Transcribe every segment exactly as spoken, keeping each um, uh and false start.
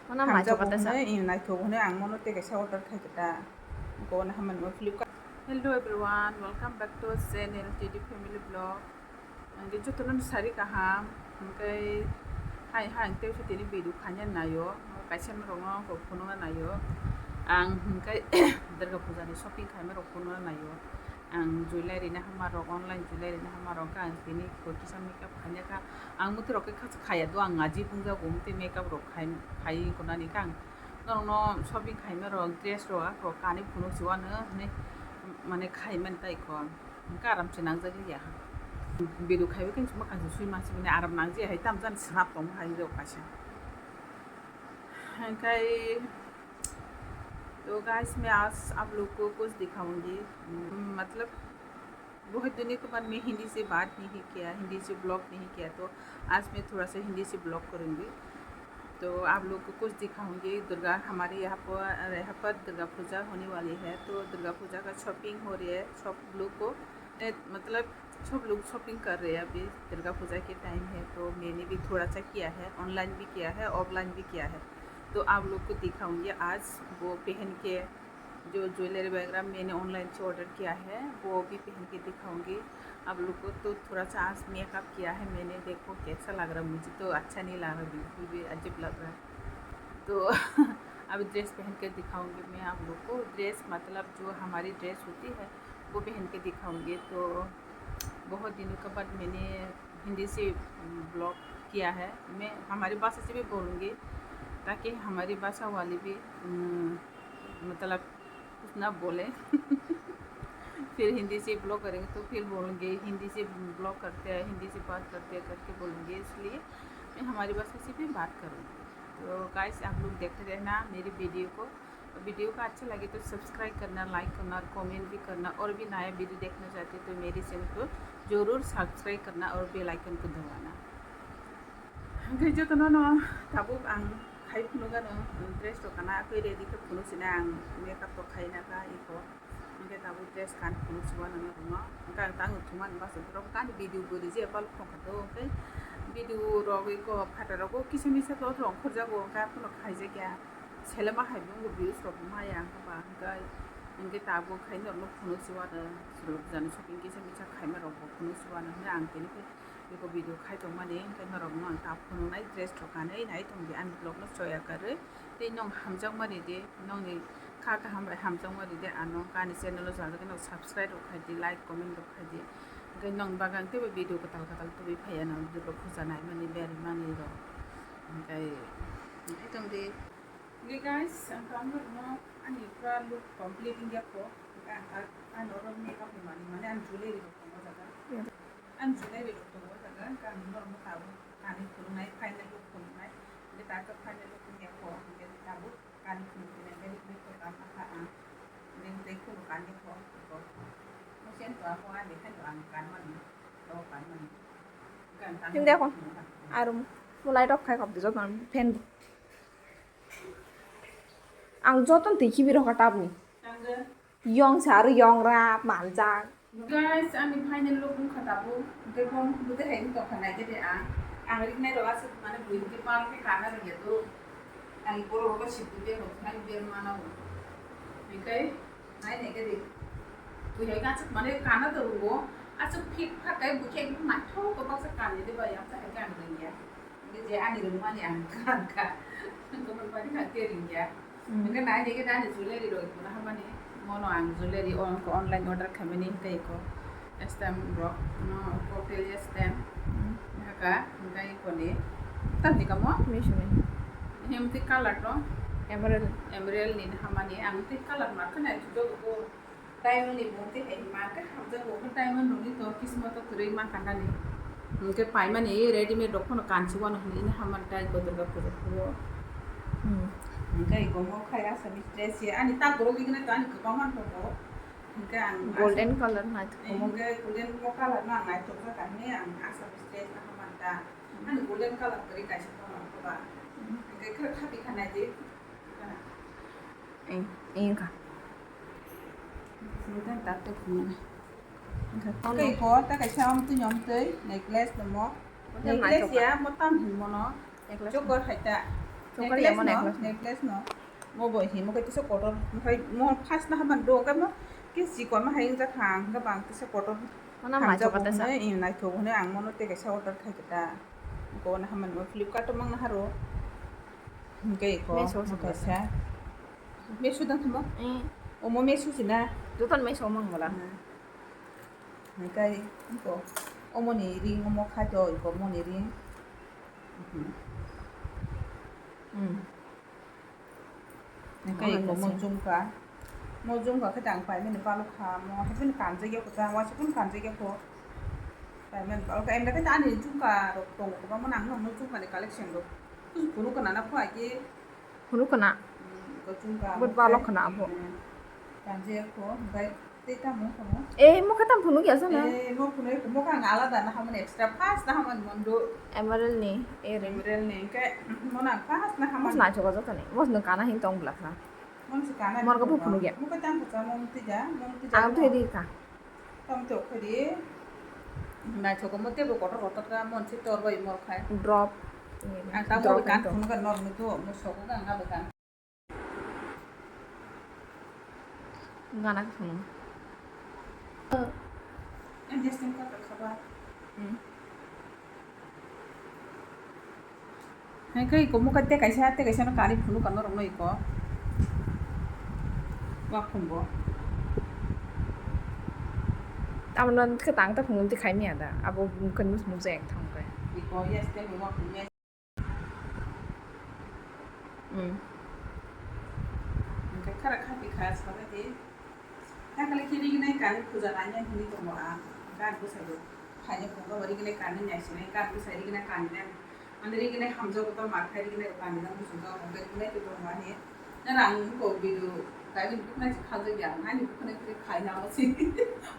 Mana hamjak mai choka tesa. Hwnwi, naithok hwnwi ang mono tei kaisa order khai khe ta. Go na hamani mo Flipkart. Hello everyone, welcome back to our channel T D Family Vlog. Ang jotono sari kaham, hwnkhe hai hai tei tini video khaina naio, kaisa norokno phunukna naio. Ang hwnkhe Durga Puja ni shopping khaima rok phunukna naio. Ang jewellery na hama rok, online jewellery na hama rok, ang tini kisa makeup khaina kha. Ang muti rok khe khaya do, ang ngaji bungjago muti makeup rok khai, khai kunani kha ang. Norokno shopping khaima rok, dress rok, akhoro kani phunuk si wano hwnwi mane khaimani tai kho. Hwnkhe aram se nangjak ya. Video khaiwi khe mwkhang se sui ma sibini aram nangji hai tamjani swnap tong hai rok kaisa. Hwnkhe तो गाइस, मैं आज आप लोग को कुछ दिखाऊंगी। हम्म, मतलब, बहुत दिनों के बाद मैं हिंदी से बात नहीं किया, हिंदी से ब्लॉग नहीं किया, तो आज मैं थोड़ा सा हिंदी से ब्लॉग करूंगी। तो आप लोग को कुछ दिखाऊंगी। दुर्गा, हमारे यहाँ पर, यहाँ पर दुर्गा पूजा होने वाली है, तो दुर्गा पूजा का शॉपिंग हो रही है सब लोग को। ए, मतलब, सब लोग शॉपिंग कर रहे हैं अभी, दुर्गा पूजा के टाइम है, तो मैंने भी थोड़ा सा किया है, ऑनलाइन भी किया है, ऑफलाइन भी किया है। तो आप लोग को दिखाऊंगी आज वो पहन के, जो ज्वेलरी वगैरह मैंने ऑनलाइन से ऑर्डर किया है, वो भी पहन के दिखाऊंगी आप लोग को। तो थोड़ा सा आज मेकअप किया है मैंने, देखो कैसा लग रहा है, मुझे तो अच्छा नहीं लग रहा, बिल्कुल भी अजीब लग रहा है। तो अभी ड्रेस पहन के दिखाऊंगी मैं आप लोग को। ड्रेस मतलब जो हमारी ड्रेस होती है, वो पहन के दिखाऊंगी। तो बहुत दिनों के बाद मैंने हिंदी से ब्लॉग किया है। मैं हमारी भाषा से भी बोलूँगी, ताकि हमारी भाषा वाली भी, उम, मतलब, कुछ ना बोले। फिर हिंदी से ब्लॉग करेंगे तो फिर बोलेंगे, "हिंदी से ब्लॉग करते हैं, हिंदी से बात करते हैं," करके बोलेंगे। इसलिए मैं हमारी भाषा से भी बात करूँगी। तो गाइस, आप लोग देखते रहना मेरी वीडियो को। वीडियो का अच्छा लगे तो सब्सक्राइब करना, लाइक करना और कमेंट भी करना। और भी नया वीडियो देखना चाहते हो तो मेरे चैनल को जरूर सब्सक्राइब करना और बेल आइकन को दबाना। Hwnkhe jotono no tabuk ang khai phunukgano, dress rok kana tei ready khe phunuk sina ang makeup rok khaina kha iko. Hwnkhe tabuk dress kan phunuk siwano norokno. Hwnkhe ang tang thumani bwswk borok kani video bo rijia pal khongkha do hwnkhe video rok iko phataro kisa misa to rong khorjago hwnkhe aphano khaijakya. Selema hai bo wngkha views rok bo maya wngkha ba hwnkhe, hwnkhe tabuk khai norokno phunuk siwano, jani shopping kisa misa khaima rok bo phunuk siwano hwnwi ang tini khe beko video khai tongmani, hwnkhe norokno ang ta phunuknai dress rok kanwi nai tongdi ani vlog no choya karwi. Tei nwng hamjakma ridi, nwngni kha kaham bai hamjakma ridi, ano ani channel o jagwi no subscribe rok khaidi, like, comment rok khaidi. Hwnkhe nwng bagwi ang teibo video kwtal kwtal tubui phaiya, nwng Durga puja naimani, bermani rok. Hwnkhe, hwnkhe tongdi. Hwnkhe guys, ang tamo rokno ani pura look complete wngya kho. Ang, ang, ang oro makeup ni manwi, mane ang jewellery rok tongo jaga. Ang jewellery rok tongo jaga, ang norokno tabuk kani phunuknai, final look phunuknai. Hwnkhe tabuk final look wngya kho, hwnkhe tabuk kani phunuknai, hwnkhe ri, ri, ri, kha ang. Hwnkhe tei phunuk kani kho, kho. Mo sen to ako ani khai to ang kanmani, to kanmani. Hwnkhe ang tamo Hindi ako. Phunukha. Arum, mo light off khai kop dijo, fan. Ang joto twi khibi rokha tabni. Yong sa aro yong ra manjak. Guys, ani final look wngkha tabuk. Tei bong bwtwi hai wng tongkha naikhe de ang. Ang riknai rok aswk mane bui hwnkhe pal khe kana rwngya do. Ang borok rogo sibui beng rok phai beng mana bo. Hwnkhe nai naikhe de. Bui hai aswk mane kana do rwngo. Aswk phik phak kai bui khe naithok khe baksa kanwi de bai ang ta hai khe ang rwngya. Hwnkhe je ani rwngmani ang kankha. Hwnkhe mani kha khe ringya. Hmm. Hwnkhe nai hwnkhe ani jewellery rok ikono hamani. Mono ang jewellery o wngkha online order khaimani hwnkhe iko stamp rok no cocktail stamp. Hmm. Haka hwnkhe ikoni. Tamni kamo? Mismi. Hemti color to? Emerald. Emerald ni hamani ang ti color ma khna chujo ko. Diamond ni bumti hai ma khe hamjak bo khe diamond rok ni to kismoto kwrwi ma kha nani. Hwnkhe paimani readymade rok phano kansi wano hwnwi ini hamani tai ko Durga puja khuo. Hmm. Hwnkhe iko mo khai Assamese dress ye ani ta borok ikna to ani kwbangma tongo. Hwnkhe ang Golden Assam-, color naithok eh, omo. Hwnkhe golden mo color no ang naithok jak ka hwnwi ang Assamese dress no hamani ta. Hmm. Ani golden color kwrwi kaisa tongo koba. Hmm. Hwnkhe khe khapi kha nai di. Eng, eng kha. Sini kan tak tak mana. Kei ko ta kaisa amtwi amtwi necklace damo. Necklace ya mo tam hin mono. Necklace. Chokor hai ta. Tongkar ya mo necklace no, necklace no. Mo bo hi mo khe tisa kotor, mo first na haman do, mo ke si kon ma hai jak ha, hingke bang tisa kotor. Mana hamjak mai choka tesa. Hwnwi, naithok hwnwi ang mono tei kaisa order khai khe ta. Ko na haman mo Flipkart o mang na haro. Hingke iko Meesho mo se kaisa. Meesho dang thamo? Eh. Omo Meesho sina. Joton Meesho mang bola. Hmm. Hingke iko omoni ring omo khai to iko omoni ring. Mhm. Hmm. Hingke iko mo jumka. Mo jumka khe ang paimani palok kha, mo haikhe kanjak ya kho, jang waisa phano kanjak ya kho. Paimani palok kha, emda khe ani jumka rok tongo kwbangma, nang nang no jumka ni collection rok. Phunuk khna na pho aike. Phunuk khna. Hmm, iko jumka. But palok khna abo. Hmm. Kanjak ya kho, hingke tei tamo kho mo. Eh, mo khe tam phunuk ya sana. Eh, mo phunuk, mo khe ang alada na hamani extra first na hamani mondo. Emerald ni, eh, ring. Emerald ni, hingke mo na first na hamani. Mos na choka joto ni, mos no kana hin tong bla kha. Mom si kana. Mor ko phunuk ya. Mo ko tang ko cha mom ti ja, mom ti ja. Ang thai di ka. Tam to khari. Na choko mo tebo kotor kotor ka mon si tor bai mor khai. Drop. Ang tam mo kan phunuk ka nor mo to mo soko ka nga kan. Gana ka phunuk. Interesting ka ka khaba. Hmm. Hai kai ko muka te kaisa te kaisa no kari phunuk ka norok no iko. Wa phungo. Amo no khe tang ta phunuk ti khai miya da. Abo mukha ni phunuk jeng thang kai. Iko yes te mo wa phunuk. Hmm. Hingke khara kha bikha sabai di. Takale khe rignai kani puja nanya hini tongo ang. Gan bwsai bo. Khaina phungo rignai kani naisinai gan bwsai rignai kani nang. Ani rignai hamjago to ma khai rignai kani nang bwsai jao hingke rignai to tongo ani. Nang ang ko video kaibini buknai si khaljak ya. Ani buknai khe khaina mo si.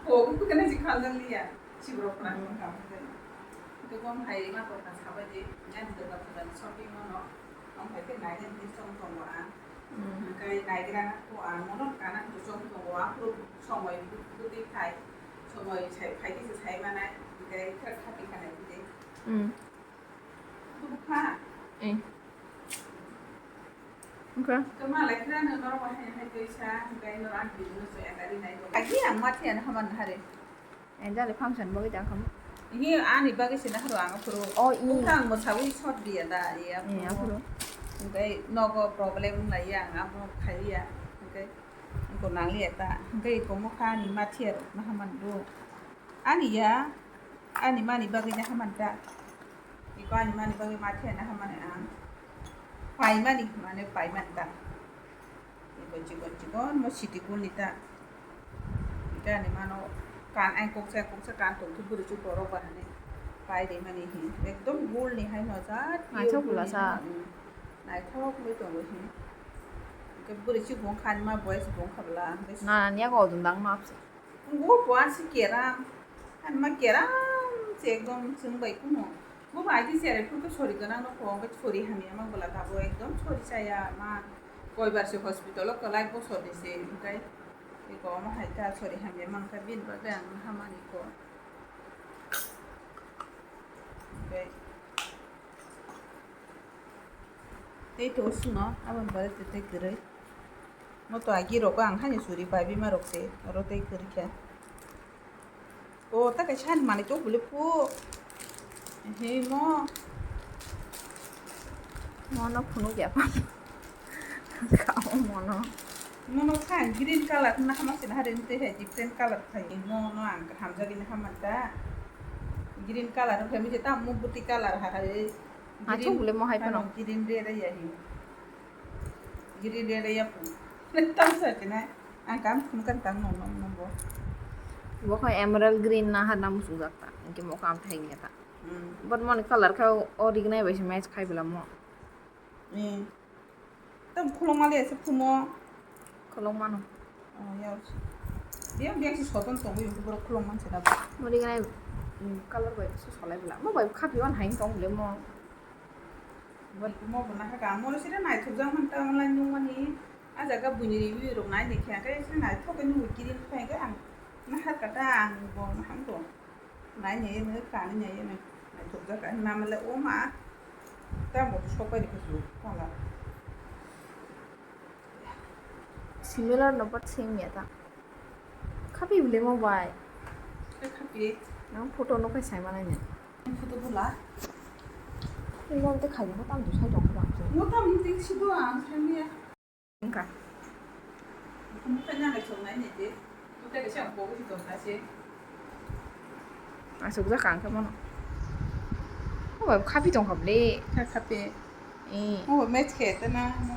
Ko buknai si khaljak liya. Siborok khna tongkha hwnkhe. Hwnkhe bo hai ma tongkha sabai di, ani Durga Puja ni shopping mano. Ang hai khe naina hwnwi chong tongo ang. Hmm. Hwnkhe naigra na kho ang, mono kana hwnwi chong tongo. Aphuru somoi bwtwi phai, somoi sai, phai khe se sai manai. Hwnkhe khe kha tongkha nai bwtwi. Hmm. Bwkha. Eh. Hwnkhe? Hwnkhe malai khna no norok hai hai twi sa, hwnkhe norok ang business ya gari nai. Agi ang ma thiyana haman hari. Eh, jale function bagwi tang khamu. Hi ani bagwi se nahru ang aphuru. Oh, i. Wngkha ang mwsawi short diya da, iya aphuru. Iya, aphuru. Hwnkhe nogo problem wng laiya ang abo khaiya. Hwnkhe wngkha nangliya ta. Hwnkhe iko mwkha ani mathiya rok naha man do. Ani ya, ani mani bagwi naha man ta. Iko ani mani bagwi mathiya naha mani ang. Paimani, mane paimani ta. Iko chikon chikon mo city cool ni ta. Iko ani mano kan ang koksa koksa kan tong thu bwrwi chu borok ba hani. Pai de mani hi. Ekdom gold ni hai no jat. Naithok pure gold bwla ni sa. Hai no, mm. Naithok bai tongo hi. Iko bwrwi chu bong khan ma boys bong khabla. Na, na, niya ko dun dang map se. Bo bo asi keram. Ani ma keram se ekdom chwng bai kuno. Bo bai di sere phuru sori gana no ko, sori hamya ma bwla ta bo ekdom sori chaya ma. Koi bar se hospital o kwlai bosor ni se hwnkhe. Eko omo hai ta sori hamya mankha bini bagwi ang hamani ko. Hwnkhe. Tei to usno aboni bagwi tei kwrwi. Moto agi rogo ang hani suri bai bima rok se oro tei kwrwi kha. O ta kaisa hani manwi tok bwle phu. He mo. Mono phunuk ya pa. Kao mono. Mono kha green color na hama sina hari tei hai different color khai. Mono ang hamjagwi na hama ta. Green color khai mi ta mo buti color ha hai. Achuk bwle mo hai phano. Green re re ya hi. Giri re re ya pu. Tam sa kena. Ang kam phun kan tam no no no bo. Bo kho emerald green na ha nam sujak ta. Inke mo kam thai nge ta. Hmm. But moni color kha o rignai bai se match khai bela mo. Hmm. Tam khulong mali ase phumo. Khulong mano. Oh, ya. Dia dia si soton tong yo bro khulong man se da. Mo rignai, hmm, color bai se solai bela. Mo bai kha pi wan hai tong le mo. But mo bo nahar ka, mo sida naithok jak man ta online nung mani, a jaga buini review rok nai ni khe, khe sida naithok khe nung green phai khe ang nahar ka ta ang bo nahar ko. Nai ni ni ka ni ni ni naithok jak ka na male o ma. Ta bo sok pai de ko su kala. Similar no but same ya ta. Khapi bile mo bai. Khapi. Nang photo no kai sai manai ne. Photo bula. Mo te khai mo tam du sai tong kha. Mo tam ting si do ang sai ni. Engka. Mo kai na le chong nai ne te. Mo kai ke chang ko si tong ka se. Asuk ja kang kha mono. Mo bai khapi tong kha bile. Kha khapi. Eh. Mo bai match khe ta na mo.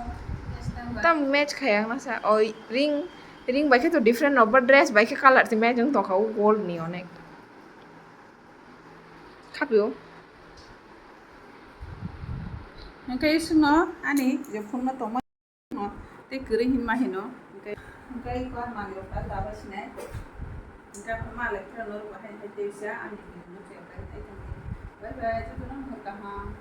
Tam match khai ang na sa. Oi ring ring bai khe to different no but dress bai khe color ti match wng tong kha o gold ni onek. Khapio. Hingke isino ani je phone no tongma no te kwrwi hinma hino hingke hingke ko mali rok ta daba sinai hingke ma le phone no bahai hai teisa ani video no se kai tai tong bye bye joto no kaham.